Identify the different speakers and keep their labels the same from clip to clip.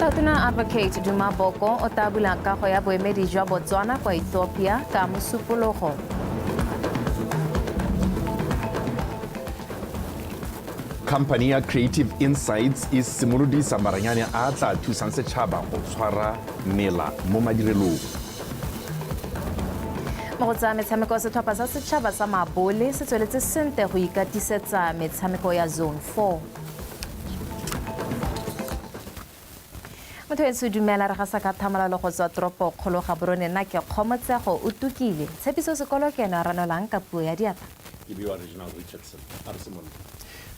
Speaker 1: Tautona Advocate Duma Boko o tla bula kago ya boemedi jwa Botswana kwa Ethiopia ka Mosupologo.
Speaker 2: Company ya Creative Insights e simolodisa maranyane a a tla thusang setšhaba go tshwara mela mo madirelong.
Speaker 1: Mo go tsa metshameko, setlhopha sa setšhaba sa mabole se tsweletse sentle go ikatisetsa metshameko ya Zone 4. Motho etsho, dumela, re gasa ka thamalalo go tswa toropo kgolo Gaborone. Nna ke Kgomotsego o tukile Tshepiso Sekolo, ke ene a ranolang ka puo ya diatla.
Speaker 2: Ke biwa Reginald Richardson. A re simolole.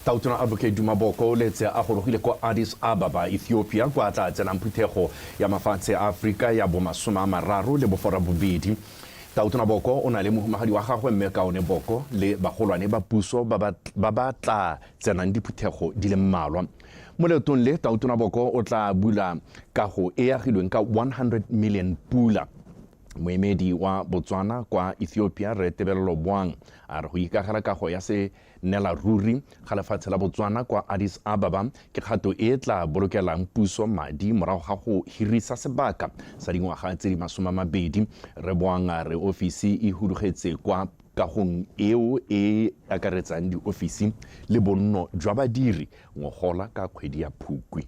Speaker 2: Tautona Advocate Duma Boko o letse a gorogile kwa Addis Ababa, Ethiopia, kwa a tla tsenang phuthego ya mafatshe a Aforika ya bomasome a mararo le boferabobedi. Tautona Boko o na le mohumagadi wa gagwe Mme Kaone Boko le bagolwane ba puso ba ba tla tsenang diphuthego di le mmalwa. Mo leetong le, Tautona Boko o tla bula kago e agilweng ka 100 million pula. Moemedi wa Botswana kwa Ethiopia, Rre Tebelelo Boang, a re go ikagela kago ya se nela ruri ga lefatshe la Botswana kwa Addis Ababa ke kgato e e tla bolokelang puso madi morago ga go hirisa sebaka sa dingwaga tse di 20. Rre Boang a re ofisi e hudugetse kwa kagong eo e akaretsang diofisi le bonno jwa badiri ngogola ka kgwedi ya Phukwi.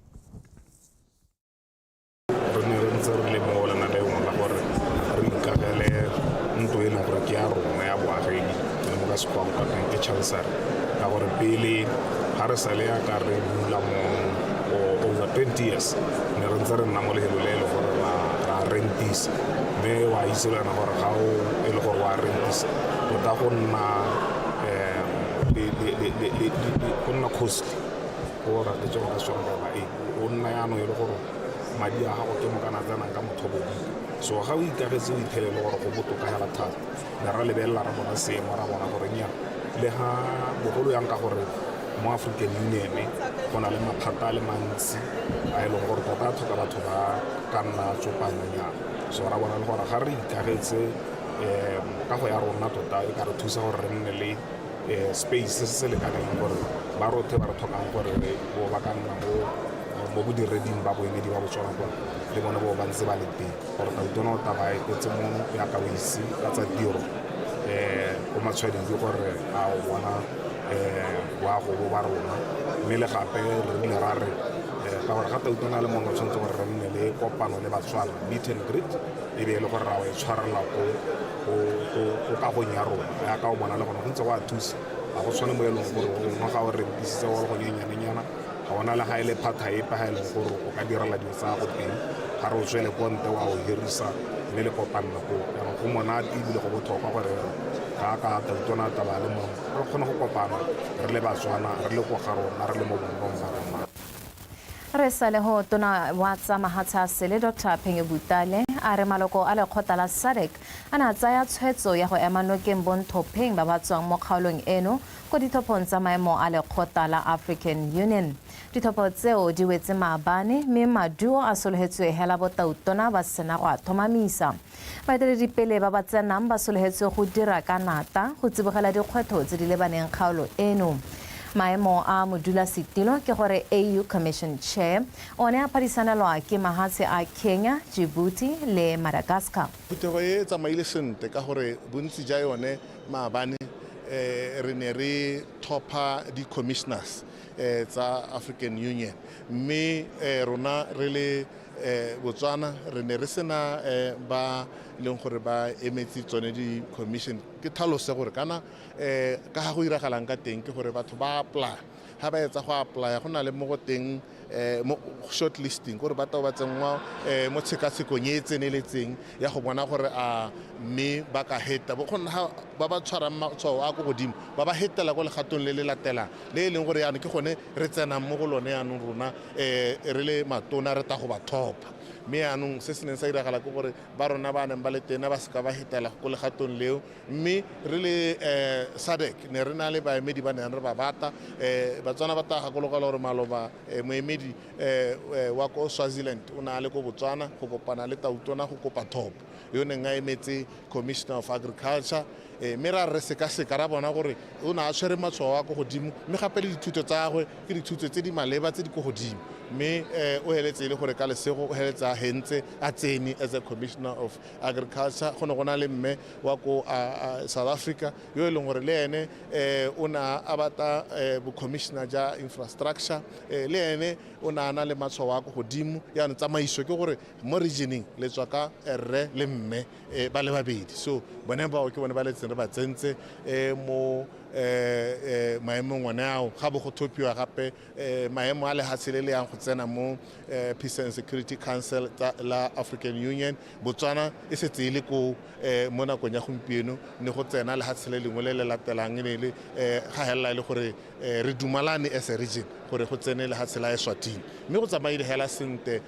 Speaker 3: Re ne re ntse re le mo lenaneong la gore re ikagele ntlo e leng gore ke ya rona ya boagedi, le mo ka Sekgowa go ka tweng ke chancery, ka gore pele ga re sa le ya ka re bula mo over 20 years ne re ntse re nna mo lefelo le e le gore ra rentisa. Mme wa itse le wena gore ga o e le gore wa rentisa tota go nna go nna costly, go ratetse go ka Setswana ka e o nna yaanong e le gore madi a gago ke mo kana tsenang ka mothobodiko. So ga o ikagetse o iphelele gore go botoka hela thata. Ne ra lebelela, ra bona seemo, ra bona gore nya le ga bogolo yang ka gore mo African Union go na le maphata a le mantsi a e leng gore tota a tlhoka batho ba ka nna tsopanyonyana. So ra bona le gore ga re ikagetse kago ya rona tota e ka re thusa gore re nne le space se se lekaneng gore ba rothe ba re tlhokang gore bo ba ka nna mo bodireding ba boemedi ba Botswana kwa le bone bo ba ntse ba le teng. Gore Tautona o tla ba etetse mono yaka o ise ka tsa tiro o matshwanedi gore a o bona boago bo ba rona. Mme le gape re rile ra re ka gore ga Tautona a le mono o tshwanetse gore re nne le kopano le Batswana, meet and greet, e be e le gore ra o e tshwarela ko kagong ya rona. Yaka o bona le gone go ntse go a thusa, ga go tshwane mo e leng gore gongwe ga o rentisitse go le go nyenyanenyana ga ona le ga e le phatha epe ga e leng gore o ka direla dilo tsa go teng, ga re o tswele ko ntle wa o hirisa mme le kopanna ko. Jaanong go monate ebile go botlhokwa gore ga ka Tautona taba le mongwe re kgone go kopana re le Batswana, re le ko ga rona, re le mo bonnong ba rona.
Speaker 1: Re sa le ho tona wa tsa mahatshe a sele Dr Phenyo Butale a re maloko a lekgotla la SADC a ne a tsaya tshwetso ya go ema nokeng bonthopheng ba ba tswang mo kgaolong eno ko ditlhophong tsa maemo a lekgotla la African Union. Ditlhopho tseo di wetse maabane mme maduo a sologetswe hela botautona ba sena go a tlhomamisa. Baeteledipele ba ba tsenang ba sologetswe go dira ka nata go tsibogela dikgwetlho tse di lebaneng kgaolo eno. Maemo a modulasetilo ke gore AU Commission Chair one a phadisanelwa ke mahatshe a Kenya, Djibouti le Madagascar.
Speaker 4: Phuthego e tsamaile sentle ka gore bontsi ja yone maabane re ne re thopha di-commissioners tsa African Union, mme rona re le Botswana re ne re sena ba leng gore ba emetse tsone di-commission. Ke tlhalose gore kana ka ga go iragalang ka teng ke gore batho ba apply, ga ba etsa go apply go na le mo go teng mo short listing, gore ba tao ba tsenngwa mo tshekatshekong e e tseneletseng ya go bona gore a mme ba ka heta go nna ba ba tshwarang matshwao a ko godimo ba ba hetela ko legatong le le latelang le e leng gore yaanong ke gone re tsenang mo go lone yaanong rona re le matona re ta go ba thopha. Mme yaanong se se neng sa iragala ke gore ba rona ba neng ba le tena ba seka ba hetela ko legatong leo, mme re le SADC ne re na le baemedi ba neng re ba bata. Batswana ba tla gakologelwa gore maloba moemedi wa ko Swaziland o ne a le ko Botswana go kopana le tautona go kopa thopo yo neng a emetse Commissioner of Agriculture. Mme ra re sekaseka, ra bona gore o ne a tshwere matshwao a ko godimo, mme gape le dithuto tsa gagwe ke dithuto tse di maleba, tse di ko godimo. Mme o heletse e le gore ka lesego o heletse a hentse a tsene as a Commissioner of Agriculture. Go ne go na le mme wa ko South Africa yo e leng gore le ene o ne a batla bocommissioner ja infrastructure, le ene o ne a na le matshwao a ko godimo. Yaanong tsamaiso ke gore mo regioneng le tswa ka rre le mme ba le babedi, so bone bao ke bone ba letseng re ba tsentse mo maemong one ao. Ga bo go thopiwa gape maemo a lehatshe le le yang go tsena mo Peace and Security Council la African Union, Botswana e setse e le ko mo nakong ya gompieno. Ne go tsena lehatshe le lengwe le le latelang, e ne le ga helela e le gore re dumalane as a region gore go tsene lehatshe la Eswatini, mme go tsamaile hela sentle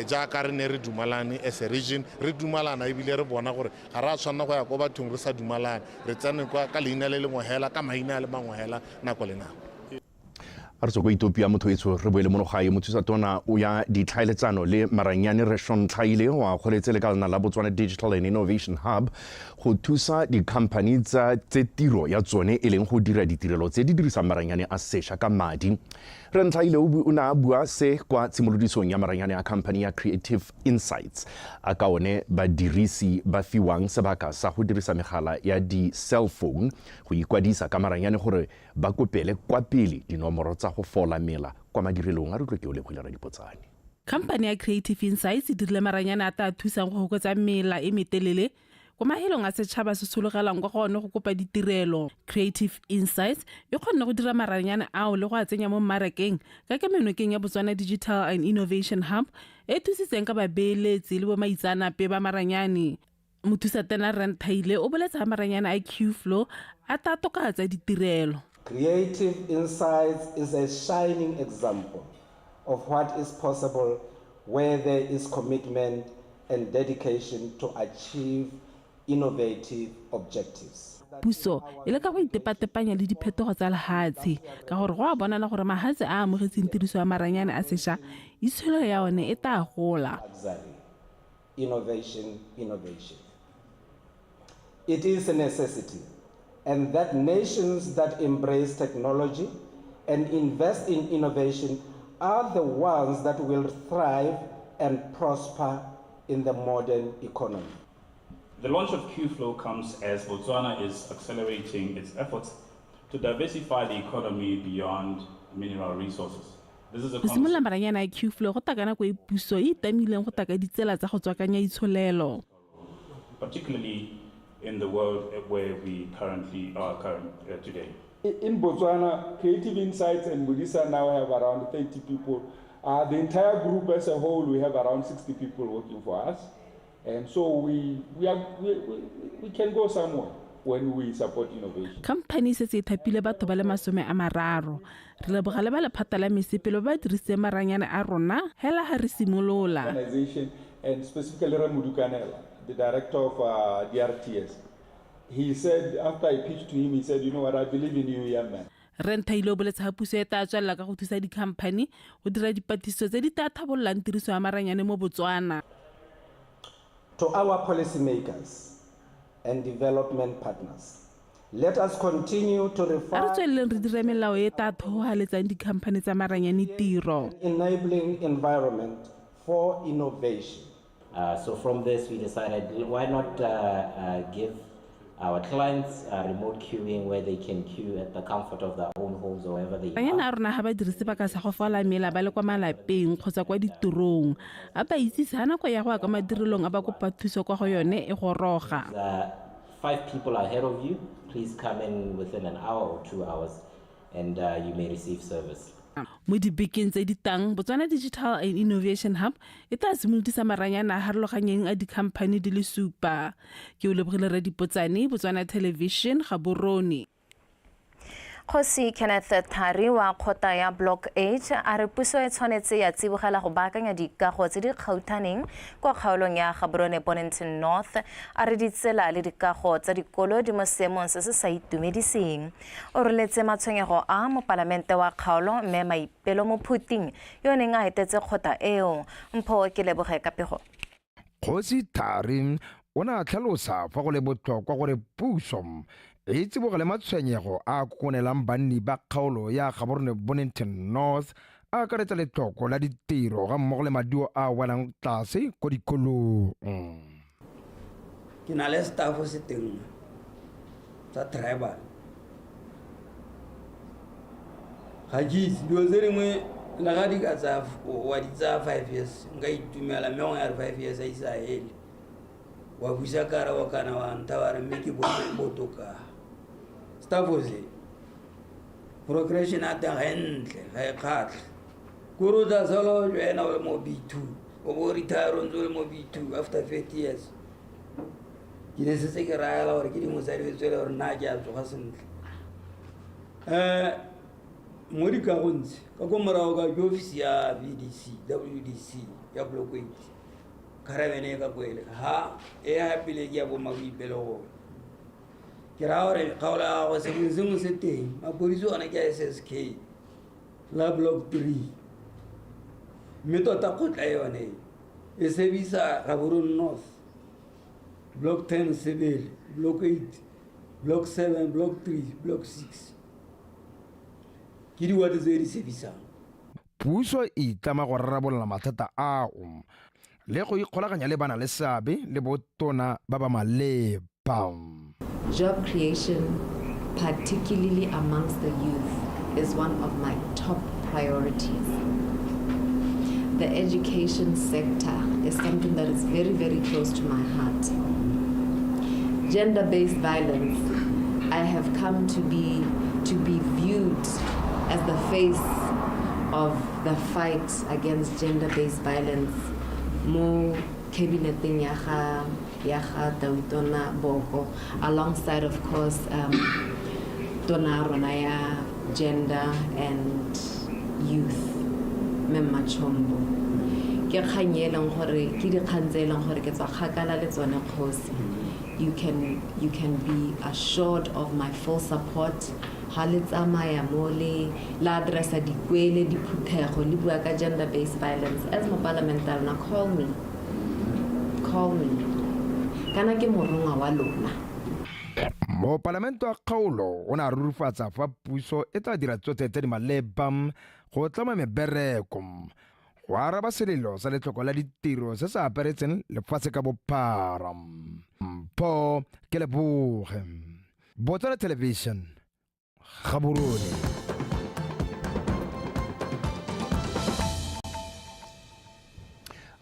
Speaker 4: jaaka re ne re dumalane as a region. Re dumalana ebile re bona gore ga re a tshwanela go ya ko bathong re sa dumalane, re tsene kwa ka leina le lengwe hela, ka maina a le mangwe hela, nako le nako.
Speaker 2: A re tswa ko Ethiopia, motho etsho, re boele mono gae. Mothusa tona o ya ditlhaeletsano le maranyane, Rre Sean Tlhaile, o akgoletse lekalana la Botswana Digital and Innovation Hub go thusa di-company tsa tse tiro ya tsone e leng go dira ditirelo tse di dirisang maranyane a sešwa ka madi. Rre Ntlhaile o ne a bua se kwa tshimolodisong ya maranyane a company ya Creative Insights, a ka one badirisi ba fiwang sebaka sa go dirisa megala ya di-cell phone go ikwadisa ka maranyane gore ba kopele kwa pele dinomoro tsa go fola mela kwa madirelong. A re utlwe ke o lebogile Radipotsane.
Speaker 5: Khamphane ya Creative Insights e dirile maranyane a tla thusang go fokotsa mela e metelele ko mahelong a setšhaba se sologelang kwa go one go kopa ditirelo. Creative Insights e kgonne go dira maranyane ao le go a tsenya mo mmarakeng ka kemenokeng ya Botswana Digital and Innovation Hub, e thusitseng ka babeeletsi le bomaitseanape ba maranyane. Mothusatena Rre Nthaile o boletse ga maranyane a Qflow a tla tokafatsa ditirelo.
Speaker 6: Creative Insights is a shining example of what is possible where there is commitment and dedication to achieve innovative objectives.
Speaker 5: Puso e leka go itepatepanya le diphetogo tsa lehatshe, ka gore go a bonala gore mahatshe a a amogetseng tiriso ya maranyane a sešwa, itsholelo ya one e tla gola.
Speaker 6: Luxury. Innovation, innovation. It is a necessity, and that nations that embrace technology and invest in innovation are the ones that will thrive and prosper in the modern economy.
Speaker 7: The launch of Qflow comes as Botswana is accelerating its efforts to diversify the economy beyond mineral resources. This is a
Speaker 5: Go simolola maranyane a Qflow go taka nako e puso e itamileng go taka ditsela tsa go tswakanya itsholelo,
Speaker 7: particularly in the world where we currently are today.
Speaker 8: In Botswana, Creative Insights and Modisa now have around 30 people. The entire group as a whole, we have around 60 people working for us. And so we can go somewhere when we support innovation.
Speaker 5: Khamphane e setse e thapile batho ba le 30. Re leboga le ba lephata la mesepelo ba ba dirisitseng maranyane a rona hela ga re simolola.
Speaker 8: Organization, and specifically Ramudukanela, the director of DRTS. He said, after I pitched to him, he said, "You know what, I believe in you, young man."
Speaker 5: Rre Nthaile o boletse ga puso e tla tswelela ka go thusa dikhamphane go dira dipatlisiso tse di tla tlhabololang tiriso ya maranyane mo Botswana.
Speaker 6: To our policymakers and development partners, let us continue to
Speaker 5: A re
Speaker 6: refine
Speaker 5: tsweleleng re dire melao e e tla thoholaletsang dikhamphane tsa maranyane tiro.
Speaker 6: Enabling environment for innovation.
Speaker 9: So from this, we decided, why not give our clients remote queuing where they can queue at the comfort of their own homes or wherever they
Speaker 5: Banyana
Speaker 9: are.
Speaker 5: A rona ga ba dire sebaka sa go fola mela ba le kwa malapeng kgotsa kwa ditirong, a ba itsise ga nako ya go ya kwa madirelong a ba kopa thuso kwa go yone e goroga.
Speaker 9: Five people ahead of you, please come in within an hour or 2 hours and you may receive service.
Speaker 5: Mo dibekeng tse di tang, Botswana Digital and Innovation Hub e tla simolodisa maranyane a harologanyeng a dikhamphane di le supa. Ke o lebogile Radipotsane, Botswana Television, Gaborone.
Speaker 1: Kgosi Kenneth Thari wa kgotla ya Block 8 a re puso e tshwanetse ya tsibogela go baakanya dikago tse di kgauthaneng kwa kgaolong ya Gaborone Bonnington North. A re ditsela le dikago tsa dikolo di mo seemong se se sa itumediseng. O roletse matshwenyego a mopalamente wa kgaolo, mme Maipelo Mophuting, yo o neng a etetse kgotla eo. Mpho ke leboge ka pego.
Speaker 10: Kgosi Thari o ne a tlhalosa fa go le botlhokwa gore puso E tsibogele matshwenyego a kokonelang banni ba kgaolo ya Gaborone Bonnington North a akaretsa letlhoko la ditiro ga mmogo le maduo a welang tlase ko dikolong.
Speaker 11: Ke na le staff se teng tsa tribal, ga ke itse dilo tse dingwe le ga di ka tsaya wa di tsaya 5 years, nka itumela, mme gongwe ya re 5 years a ise a hele wa busa karabo kana wa ntha wa re mme ke botoka. Staff se progression ya teng ga e ntle, ga e kgatlhe, kore o tla sala o joina o le mo B2, o bo o retire o ntse o le mo B2 after 30 years. Ke ne setse ke raela gore ke dingwe tsa dilo tse e le gore nna ke a tsoga sentle mo dikagong tse ka ko morago ka ke ofisi ya VDC, WDC ya block 8, caravane e ka koele ha e ya pele ke ya bo Maboipelego. Ke raya gore kgaolo ya gago sengwe le sengwe se teng. Mapodisi one ke a SSK la block 3, mme tota kgotla yone e sebisa Gaborone North, block 10, Sebele, block 8, block 7, block 3, block 6, ke diwate tse di sebisang.
Speaker 10: Puso e itlama go rarabolola mathata ao le go ikgolaganya le bana le seabe le botona ba ba maleba.
Speaker 12: Job creation, particularly amongst the youth, is one of my top priorities. The education sector is something that is very, very close to my heart. Gender based violence, I have come to be viewed as the face of the fight against gender based violence mo cabineteng ya ga Tautona Boko, alongside, of course, tona rona ya gender and youth, Mma Chombo. Ke kgang e leng gore ke dikgang tse e leng gore ke tswa kgakala le tsone. Kgosi, you can be assured of my full support ga le tsamaya mo le la addressa dikwele diphuthego le bua ka gender based violence. As mopalamente a lona, call me, call me, kana ke morongwa wa lona.
Speaker 10: Mopalamente wa kgaolo o ne a rurifatsa fa puso e tla dira tsotlhe tse di maleba go tlama mebereko go araba selelo sa letlhoko la ditiro se se aparetseng lefatshe ka bophara. Mpho ke leboge, Botswana Television, Gaborone.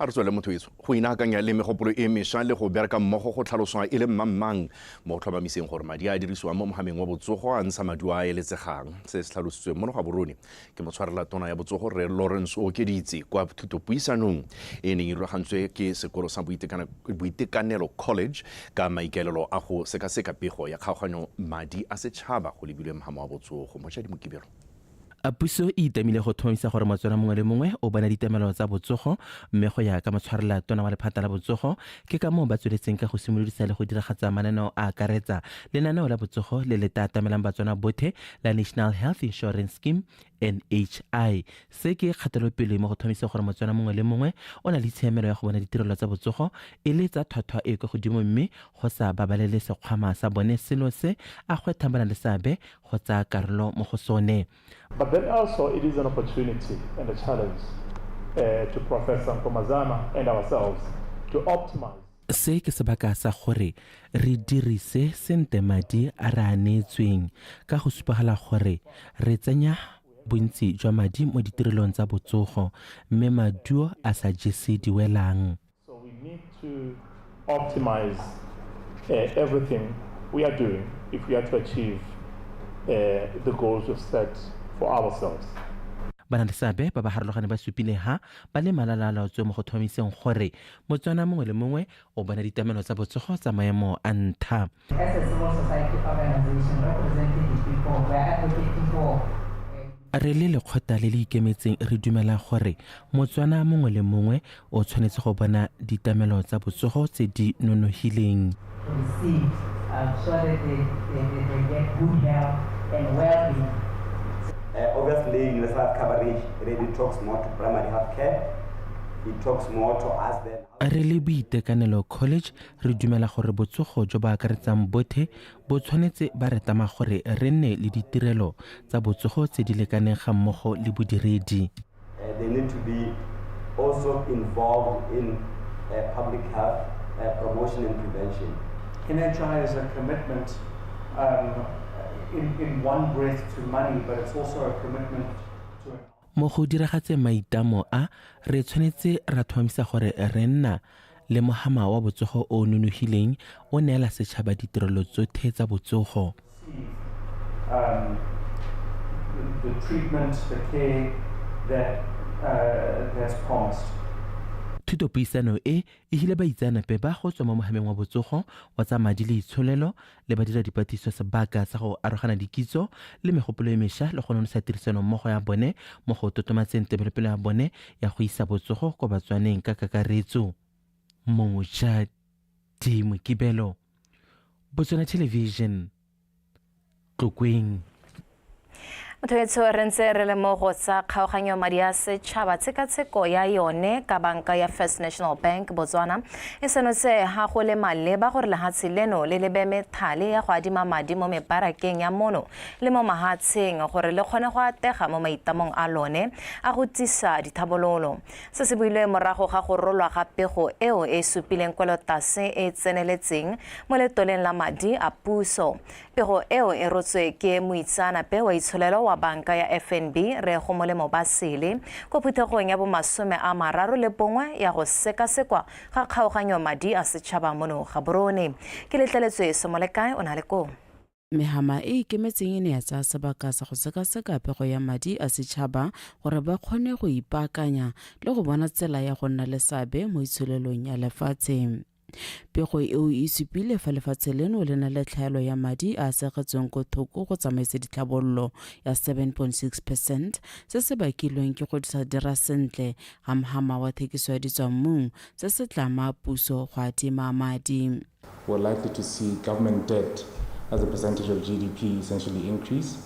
Speaker 2: A re tswele motho etso go inaakanya le megopolo e mešwa le go bereka mmogo go tlhaloswa e le mmangmang mo go tlhomamiseng gore madi a a dirisiwang mo mogameng wa botsogo a ntsha maduo a a eletsegang. Se se tlhalositsweng mono Gaborone ke motshwarela tona ya botsogo, Rre Lawrence Okeditse, kwa thutopuisanong e neng e rulagantswe ke sekolo sa Boitekanelo College ka maikaelelo a go sekaseka pego ya kgaoganyo madi a setšhaba go lebilwe mogama wa botsogo. Mojadi Mokibelo.
Speaker 5: A puso e itamile go tlhomamisa gore Motswana mongwe le mongwe o bona ditamelo tsa botsogo, mme go ya ka motshwarela tona wa lephata la botsogo, ke ka moo ba tsweletseng ka go simolodisa le go diragatsa mananeo a akaretsa lenaneo la botsogo le le tla atamelang Batswana botlhe la National Health Insurance Scheme, NHI. Se ke kgatelopele mo go tlhomamisa gore Motswana mongwe le mongwe o na le tshiamelo ya go bona ditirelo tsa botsogo e le tsa tlhwatlhwa e kwa godimo, mme go sa babalele sekgwama sa bone, selo se a gwetlhang ba na le seabe go tsaya karolo mo go sone.
Speaker 13: But then also it is an opportunity and a challenge to Professor Nkomazana and ourselves to optimize.
Speaker 5: Se ke sebaka sa gore re dirise sente madi a re a neetsweng, ka go supagala gore re tsenya bontsi jwa madi mo ditirelong tsa botsogo mme maduo a sa jese diwelang.
Speaker 13: So we need to optimize everything we are doing if we are to achieve the goals we've set for ourselves.
Speaker 5: Ba na le seabe ba ba harologane ba supile ha ba le malalaalaotswe mo go tlhomamiseng gore Motswana mongwe le mongwe o bona ditamelo tsa botsogo tsa maemo a ntlha.
Speaker 14: As a civil society organization representing the people, we are advocating for
Speaker 5: Re le lekgotla le le ikemetseng, re dumela gore Motswana mongwe le mongwe o tshwanetse go bona ditamelo tsa botsogo tse di nonogileng.
Speaker 14: Receive so that they get good health and well-being.
Speaker 6: Obviously, universal health coverage really talks more to primary health care.
Speaker 15: It talks more to us than
Speaker 16: Re le Boitekanelo College re dumela gore botsogo jo bo akaretsang bothe bo tshwanetse ba re tlama gore re nne le ditirelo tsa botsogo tse di lekaneng ga mmogo le bodiredi.
Speaker 15: They need to be also involved in public health promotion and prevention.
Speaker 17: NHI is a commitment in one breath to money, but it's also a commitment to
Speaker 16: Mo go diragatseng maitlamo a, re tshwanetse ra tlhomamisa gore re nna le mohama wa botsogo o o nonofileng o neela setšhaba ditirelo tsotlhe tsa botsogo.
Speaker 17: The treatment, the care that's promised.
Speaker 16: Thutopuisano e e hile baitseanape ba go tswa mo mohameng wa botsogo, wa tsa madi le itsholelo le badira dipatlisiso sebaka sa go arogana dikitso le megopolo e mešwa le go nonotsha tirisanommogo ya bone mo go totomatseng tebelopele ya bone ya go isa botsogo kwa Batswaneng ka kakaretso. Mojadi Mokibelo, Botswana Television, Tlokweng.
Speaker 1: Motho etsho, re ntse re le mo go tsa kgaoganyo madi a setšhaba. Tshekatsheko ya yone ka banka ya First National Bank Botswana e senotse ha go le maleba gore lehatshe leno le lebe methale ya go adima madi mo mebarakeng ya mono le mo mahatsheng gore le kgone go atega mo maitamong a lone a go tsisa dithabololo. Se se builwe morago ga go rolwa ga pego eo e supileng kwelotase e tseneletseng mo letoleng la madi a puso. Pego eo e rotswe ke moitseanape wa itsholelo wa banka ya FNB, re go molemo Basele, ko phuthegong ya bo31 ya go sekasekwa ga kgaoganyo madi a setšhaba mono Gaborone. Ke letleletswe Somolekae o na le koo.
Speaker 5: Mehama e ikemetseng e ne ya tsaya sebaka sa go sekaseka pego ya madi a setšhaba gore ba kgone go ipaakanya le go bona tsela ya go nna le seabe mo itsholelong ya lefatshe. Pego eo e supile fa lefatshe leno le na le tlhaelo ya madi a a segetsweng ko thoko go tsamaisa ditlhabololo ya 7.6%, se se bakilweng ke go sa dira sentle ga mohama wa thekiso ya ditswammung, se se tlama puso go adima madi.
Speaker 18: We're likely to see government debt as a percentage of GDP essentially increase.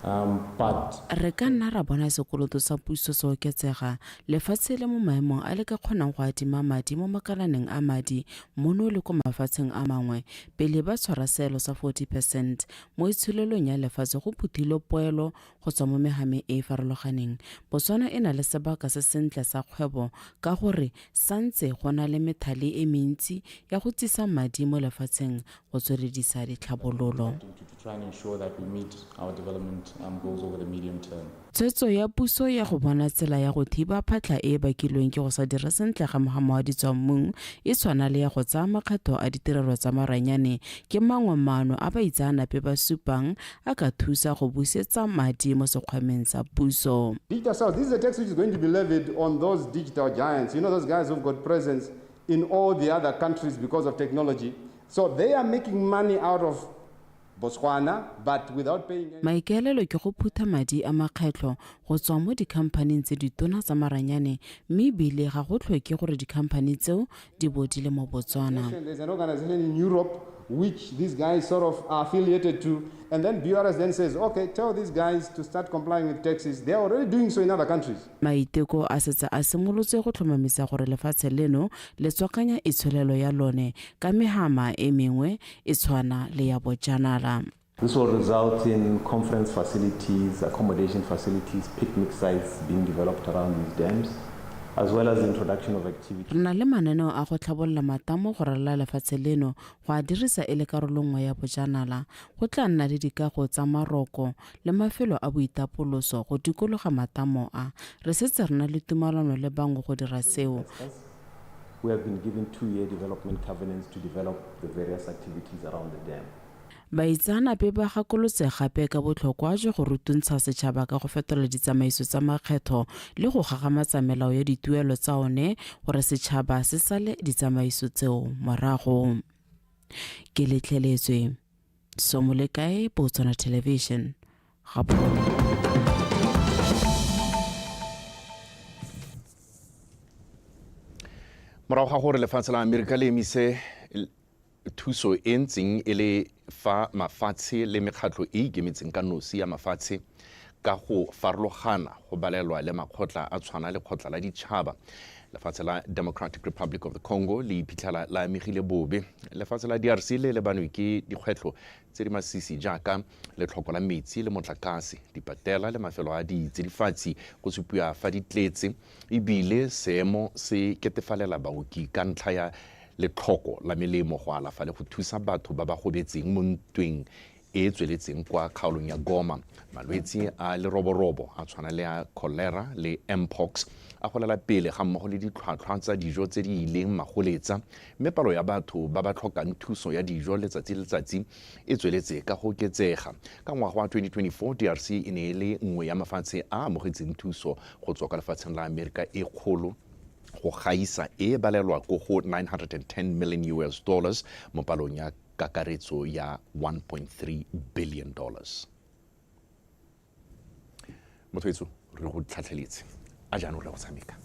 Speaker 18: But
Speaker 5: Re ka nna ra bona sekoloto sa puso se oketsega. Lefatshe le mo maemong a le ka kgonang go adima madi mo makalaneng a madi mono le ko mafatsheng a mangwe pele ba tshwara seelo sa 40% mo itsholelong ya lefatshe. Go phuthilwe poelo go tswa mo mehameng e e farologaneng. Botswana e na le sebaka se sentle sa kgwebo ka gore santse go na le methale e mentsi ya go tsisa madi mo lefatsheng go tsweledisa ditlhabololo.
Speaker 18: To try and ensure that we meet our development goals over the medium term.
Speaker 5: Tshwetso ya puso ya go bona tsela ya go thiba phatlha e e bakilweng ke go sa dire sentle ga mohama wa ditswammung e tshwana le ya go tsaya makgetho a ditirelo tsa maranyane ke mangwe maano a baitseanape ba supang a ka thusa go busetsa madi mo sekgwameng sa puso.
Speaker 19: Digital sales, this is a tax which is going to be levied on those digital giants. Those guys who've got presence in all the other countries because of technology. So they are making money out of Botswana, but without paying any.
Speaker 5: Maikaelelo ke go phutha madi a makgetlho go tswa mo dikhamphaning tse ditona tsa maranyane, mme ebile ga go tlhoke gore dikhamphani tseo di bo di le mo Botswana.
Speaker 19: There's an organization in Europe which these guys sort of are affiliated to, and then BRS then says, okay, tell these guys to start complying with taxes. They are already doing so in other countries.
Speaker 5: Maiteko a setse a simolotse go tlhomamisa gore lefatshe leno le tswakanya itsholelo ya lone ka mehama e mengwe e tshwana le ya bojanala.
Speaker 18: This will result in conference facilities, accommodation facilities, picnic sites being developed around these dams, as well as the introduction of activities.
Speaker 5: Re na le mananeo a go tlhabolola matamo go ralala lefatshe leno go a dirisa e le karolo nngwe ya bojanala. Go tla nna le dikago tsa maroko le mafelo a boitapoloso go dikologa matamo a. Re setse re na le tumalano le bangwe go dira seo.
Speaker 18: We have been given 2-year development covenants to develop the various activities around the dam.
Speaker 5: Baitseanape ba gakolotse gape ka botlhokwa jwa go rutuntsha setšhaba ka go fetola ditsamaiso tsa makgetho le go gagamatsa melao ya dituelo tsa one gore setšhaba se sale ditsamaiso tseo morago. Ke letleletswe Somolekae, Botswana Television, Gaborone.
Speaker 2: Morago ga gore lefatshe la Amerika le emise thuso e ntseng e le fa mafatshe le mekgatlho e ikemetseng ka nosi ya mafatshe ka go farologana go balelwa le makgotla a tshwana le kgotla la ditšhaba Lefatshe la Democratic Republic of the Congo le iphitlhela la amegile bobe. Lefatshe la DRC le lebanwe ke dikgwetlho tse di masisi jaaka letlhoko la metsi le motlakase, dipatela le mafelo a ditsidifatsi go supiwa fa di tletse, ebile seemo se ketefalela baoki ka ntlha ya letlhoko la melemo go alafa le go thusa batho ba ba gobetseng mo ntweng e tsweletseng kwa kgaolong ya Goma. Malwetse a leroborobo a tshwana le a cholera le mpox a golela pele ga mmogo le ditlhwatlhwa tsa dijo tse di ileng magoletsa, mme palo ya batho ba ba tlhokang thuso ya dijo letsatsi le letsatsi e tsweletse ka go oketsega. Ka ngwaga wa 2024, DRC e ne e le nngwe ya mafatshe a amogetseng thuso go tswa kwa lefatsheng la Amerika e kgolo go gaisa, e balelwa ko go 910 million US dollars mo palong ya kakaretso ya 1.3 billion dollars. Motho etso re go tlhatlheletse a jaanong re go tshameka.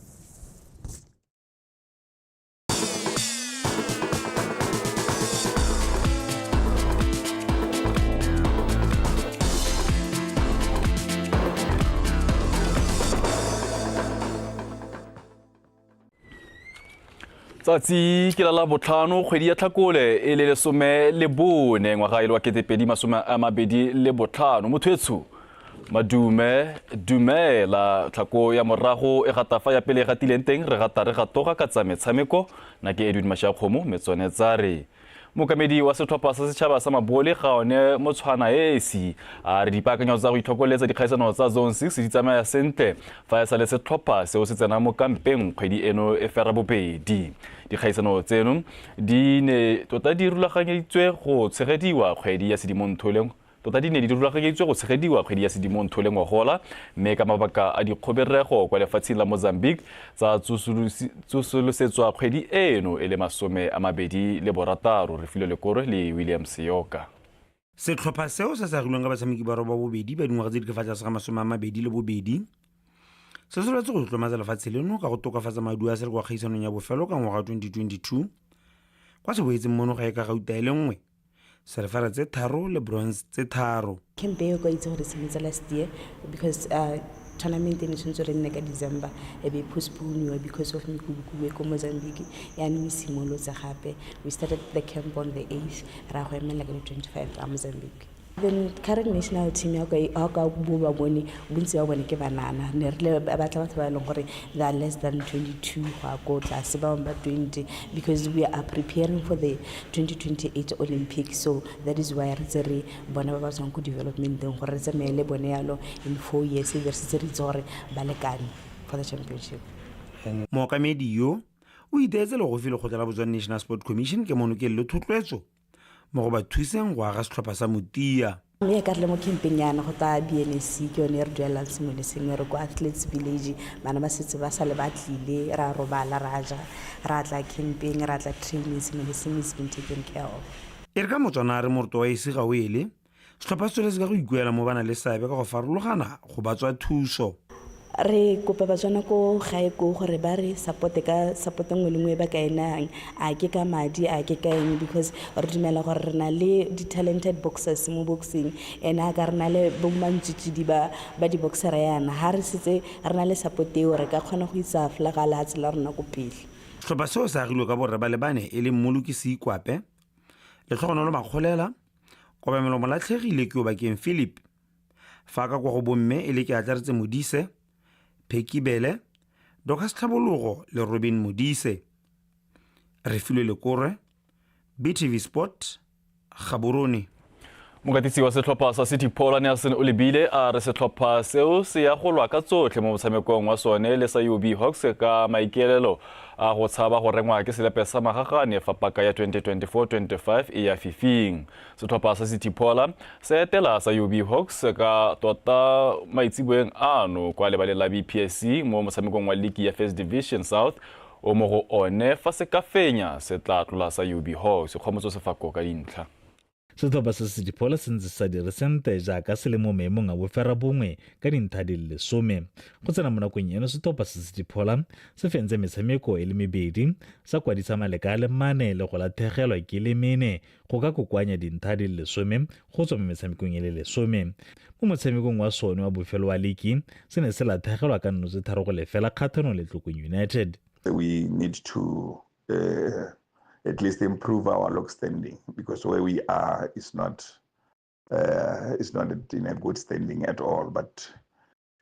Speaker 7: Tsatsi ke la botlhano kgwedi ya Tlhakole e le 14 ngwaga e le wa 2025. Motho etsho madume dumela, tlhako ya morago e gata fa ya pele e gatileng teng, re gata re gatoga ka tsa metshameko. Nna ke Edwin Mashakgomo metsone tsa re mookamedi wa setlhopha sa setšhaba sa mabole ga one Motshwana esi a re dipaakanyo tsa go itlhokoletsa dikgaisano tsa Zone 6 di tsamaya sentle fa e sa le setlhopha seo se tsena mo kampeng kgwedi eno e fera bobedi. Dikgaisano tseno di ne tota di rulaganyeditswe go tshegediwa kgwedi ya Sedimonthole, tota di ne di rulaganyeditswe go tshegediwa kgwedi ya Sedimonthole ngogola, mme ka mabaka a dikgoberego kwa lefatsheng la Mozambique tsa tsosolosetswa kgwedi eno e le 26. Re filwe Lekoro le William Seyoka.
Speaker 20: Setlhopha seo se sa agilweng ka batshameki ba 82 ba dingwaga tse di ka fa tlase ga 22 se soletse go tlotlomatsa lefatshe leno ka go tokafatsa maduo a se le kwa kgaisanong ya bofelo ka ngwaga 2022 kwa se boetseng mono gae ka gauta e le nngwe, selefara tse 3 le bronze tse 3.
Speaker 21: Camp eo ka itse gore simolotse last year because tournament e ne tshwanetse re nne ka December, e be postpone because of mekubukubu e ko Mozambique, yaanong e simolotse gape. We started the camp on the 8th, ra go emela ka di 25 a Mozambique. The current national team ya ka bo ba bone bontsi ba bone ke banana, ne re le batla batho ba e leng gore they are less than 22 go ya ko tlase, ba bangwe ba 20, because we are preparing for the 2028 Olympics. So that is why re tse re bona ba ba tswang ko developmenteng gore re tsamaye le bone yalo in 4 years e be re setse re itse gore ba lekane for the championship.
Speaker 20: Mookamedi yo o iteetse legofi lekgotla la Botswana National Sport Commission ke monokeng le thotloetso mo go ba thuseng go aga setlhopha sa motia.
Speaker 21: Mme ka re le mo campeng yana go tla BNSC ke yone e re duelelang sengwe le sengwe, re ko Athletes Village, bana ba setse ba sale ba tlile, ra robala, ra ja, ra tla campeng, ra tla training, sengwe le sengwe is been taken care of.
Speaker 20: E re ka Motswana a re moroto wa esi ga o ele, setlhopha se tsweletse ka go ikuela mo bana le seabe ka go farologana go ba tswa thuso.
Speaker 21: Re kopa Batswana ko gae ko gore ba re supporte ka support nngwe le nngwe ba ka e nayang, a ke ka madi, a ke ka eng, because re dumela gore re na le di-talented boxers mo boxing, and a ka re na le bo mantswitswidi ba di-boxera yana, ha re setse re na le support eo re ka kgona go isa flaga lehatshe la rona ko pele.
Speaker 20: Setlhopha seo se agilwe ka borre ba le bane e leng Mmoloki Seikwape, Letlhogonolo Makgolela, Kobamelo Molatlhegile ke Obakeng Philip, fa ka kwa go bomme e le ke Atlaretse Modise, Phekibele, Dorcas Tlhabologo le Robin Modise. Re filwe Lekore, BTV Sport, Gaborone.
Speaker 7: Mokatisi wa setlhopha sa City Paul Nelson o lebile a re setlhopha seo se ya go lwa ka tsotlhe mo motshamekong wa sone le sa UB Hawks ka maikaelelo a go tshaba go rengwa ke selepe sa magagane fa paka ya 2024-25 e ya fifing. Setlhopha sa City Paul se etela sa UB Hawks ka tota maitseboeng ano kwa lebaleng la BPSC mo motshamekong wa ligi ya First Division South o mo go one fa se ka fenya se tla tlola sa UB Hawks. Kgomotso Sefako ka dintlha.
Speaker 22: Setlhopha sa City Paul se ntse sa dire sentle jaaka se le mo maemong a boferabongwe ka dintlha di le 10. Go tsena mo nakong eno setlhopha sa City Paul se fentse metshameko e le mebedi, sa kwadisa maleka a le 4 le go latlhegelwa ke le 4 go ka kokoanya dintlha di le 10 go tswa mo metshamekong e le 10. Mo motshamekong wa sone wa bofelo wa liki se ne se latlhegelwa ka 0-3 kgatlhanong le Tlokong United.
Speaker 3: We need to at least improve our log standing, because where we are is not in a good standing at all. But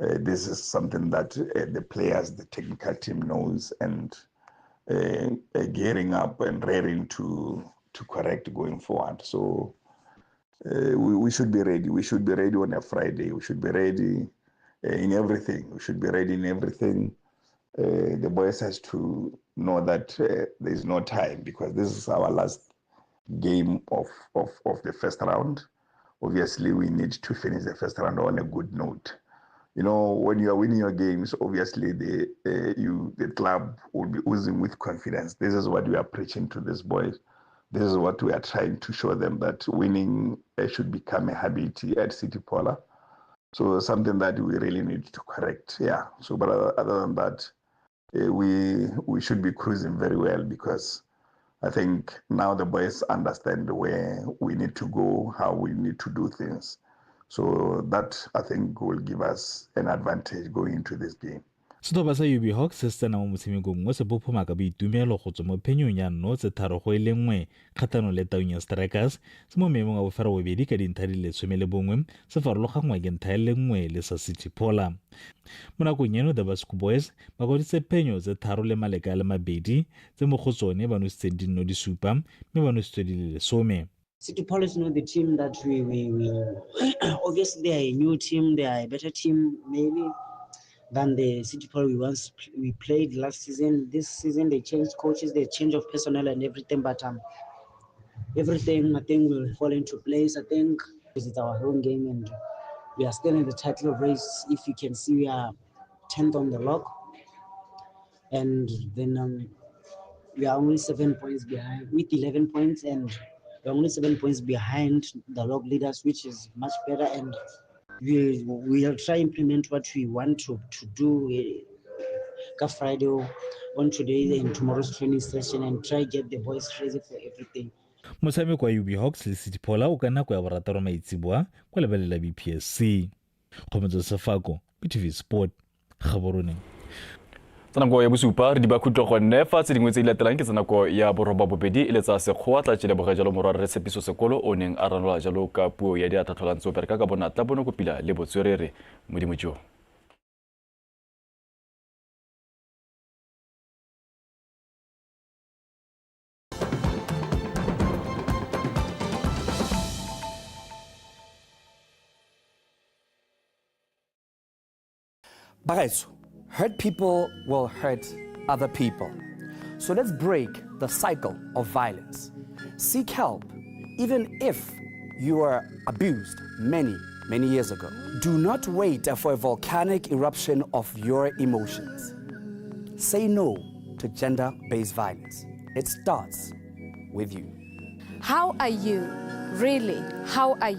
Speaker 3: this is something that the players, the technical team knows, and gearing up and raring to correct going forward. So we should be ready. We should be ready on a Friday. We should be ready in everything. We should be ready in everything. The boys has to know that there is no time, because this is our last game of the first round. Obviously, we need to finish the first round on a good note. When you are winning your games, obviously the club will be oozing with confidence. This is what we are preaching to these boys. This is what we are trying to show them, that winning should become a habit at City Phola. So something that we really need to correct. Yeah. So, but other than that, we should be cruising very well, because I think now the boys understand where we need to go, how we need to do things. So that, I think, will give us an advantage going into this game.
Speaker 22: Setlhopha sa UB Hawks se se tsena mo motshamekong o se phophoma ka boitumelo go tswa mo phenyong ya 0-3-1 kgatlhanong le Taung ya Strikers. Se mo maemong a boferabobedi ka dintlha di le 11, se farologanngwa ke ntlha e le nngwe le sa City Phola. Mo nakong eno, the Busco Boys ba kwadisitse phenyo tse tharo le maleka a le mabedi, tse mo go tsone ba nositseng dinno di supa mme ba nositswe di le 10.
Speaker 4: City Phola is not the team that we obviously they are a new team, they are a better team maybe than the City Phola we once we played last season. This season they changed coaches, they change of personnel and everything, but everything I think will fall into place. I think because it's our home game and we are still in the title race. If you can see, we are 10th on the log, and then we are only 7 points behind with 11 points, and we're only 7 points behind the log leaders, which is much better. And we will try implement what we want to do ka Friday on today and tomorrow's training session, and try get the boys ready for everything.
Speaker 22: Motshameko wa UB Hawks le City Phola o ka nako ya 6 maitseboa kwa lebaleng la BPSC. Kgomotso Sefako, BTV Sport, Gaborone.
Speaker 7: Tsa nako ya 7 re di ba khutlo gonne fa tse dingwe tse di latelang ke tsa nako ya 8:30 e le tsa Sekgowa. Tla tšeleboge jalo morwa re Tshepiso Sekolo o neng a ranola jalo ka puo ya diatla. Tlholang tse o bereka ka bonatla, bonokopila le botswerere. Modimo jo.
Speaker 23: Bagaetsho, hurt people will hurt other people. So let's break the cycle of violence. Seek help, even if you were abused many, many years ago. Do not wait for a volcanic eruption of your emotions. Say no to gender-based violence. It starts with you.
Speaker 1: How are you? Really, how are you?